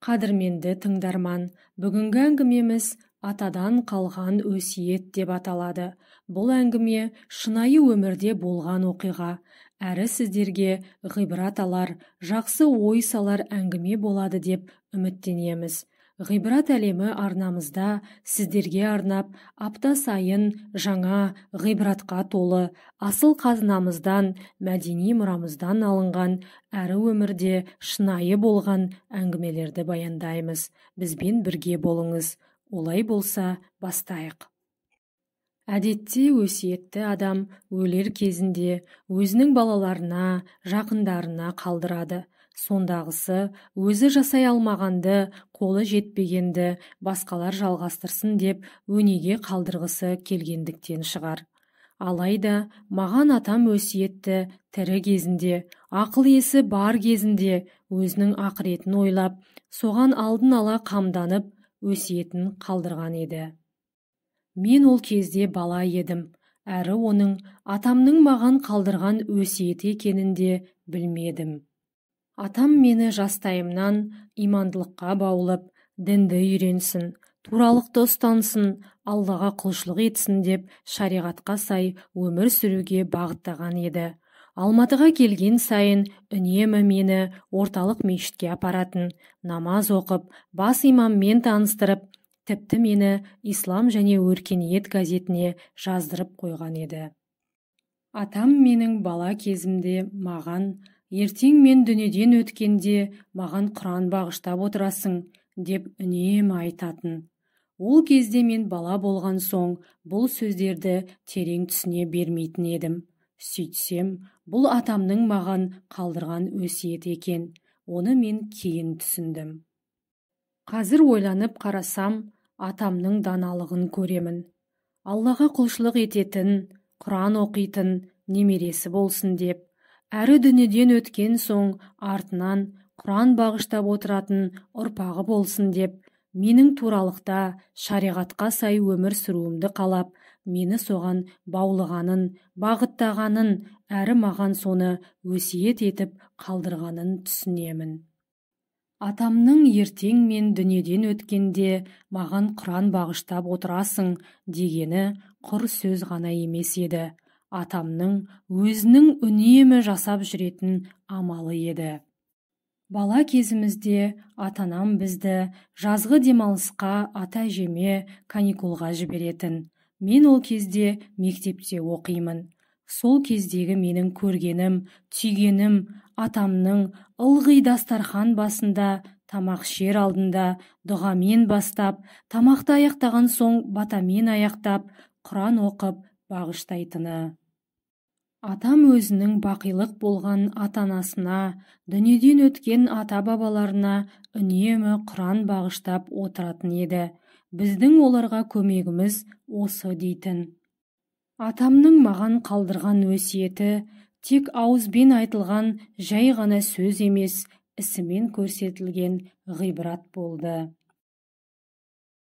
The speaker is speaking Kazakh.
Қадірменді тыңдарман, бүгінгі әңгімеміз атадан қалған өсиет деп аталады. Бұл әңгіме шынайы өмірде болған оқиға, әрі сіздерге ғибрат алар, жақсы ой салар әңгіме болады деп үміттенеміз. Ғибрат әлемі арнамызда сіздерге арнап, апта сайын жаңа ғибратқа толы, асыл қазынамыздан, мәдени мұрамыздан алынған, әрі өмірде шынайы болған әңгімелерді баяндаймыз. Бізбен бірге болыңыз. Олай болса, бастайық. Әдетте өсиетті адам өлер кезінде өзінің балаларына, жақындарына қалдырады. Сондағысы өзі жасай алмағанды, қолы жетпегенді басқалар жалғастырсын деп өнеге қалдырғысы келгендіктен шығар. Алайда маған атам өсиетті тірі кезінде, ақыл есі бар кезінде өзінің ақыретін ойлап, соған алдын ала қамданып өсиетін қалдырған еді. Мен ол кезде бала едім, әрі оның атамның маған қалдырған өсиеті екенін де білмедім. Атам мені жастайымнан имандылыққа баулып, дінді үйренсін, туралықты ұстансын, Аллаға құлшылық етсін деп шариғатқа сай өмір сүруге бағыттаған еді. Алматыға келген сайын үнемі мені орталық мешітке апаратын, намаз оқып, бас имаммен таныстырып, тіпті мені Ислам және өркениет газетіне жаздырып қойған еді. Атам менің бала кезімде маған «Ертең мен дүниеден өткенде маған Құран бағыштап отырасың» деп үнемі айтатын. Ол кезде мен бала болған соң бұл сөздерді терең түсіне бермейтін едім. Сөйтсем, бұл атамның маған қалдырған өсиеті екен. Оны мен кейін түсіндім. Қазір ойланып қарасам, атамның даналығын көремін. Аллаға құлшылық ететін, Құран оқитын немересі болсын деп, әрі дүниеден өткен соң артынан Құран бағыштап отыратын ұрпағы болсын деп, менің туралықта шариғатқа сай өмір сүруімді қалап, мені соған баулығанын, бағыттағанын, әрі маған соны өсиет етіп қалдырғанын түсінемін. Атамның ертең мен дүниеден өткенде маған Құран бағыштап отырасың дегені құр сөз ғана емес еді. Атамның өзінің үнемі жасап жүретін амалы еді. Бала кезімізде ата-анам бізді жазғы демалысқа ата-әжеме каникулға жіберетін. Мен ол кезде мектепте оқимын. Сол кездегі менің көргенім, түйгенім атамның ылғи дастархан басында, тамақ ішер алдында дұғамен бастап, тамақты аяқтаған соң батамен аяқтап, Құран оқып бағыштайтыны. Атам өзінің бақилық болған ата-анасына, дүниеден өткен ата-бабаларына үнемі Құран бағыштап отыратын еді. Біздің оларға көмегіміз осы дейтін. Атамның маған қалдырған өсиеті тек ауызбен айтылған жай ғана сөз емес, ісімен көрсетілген ғибрат болды.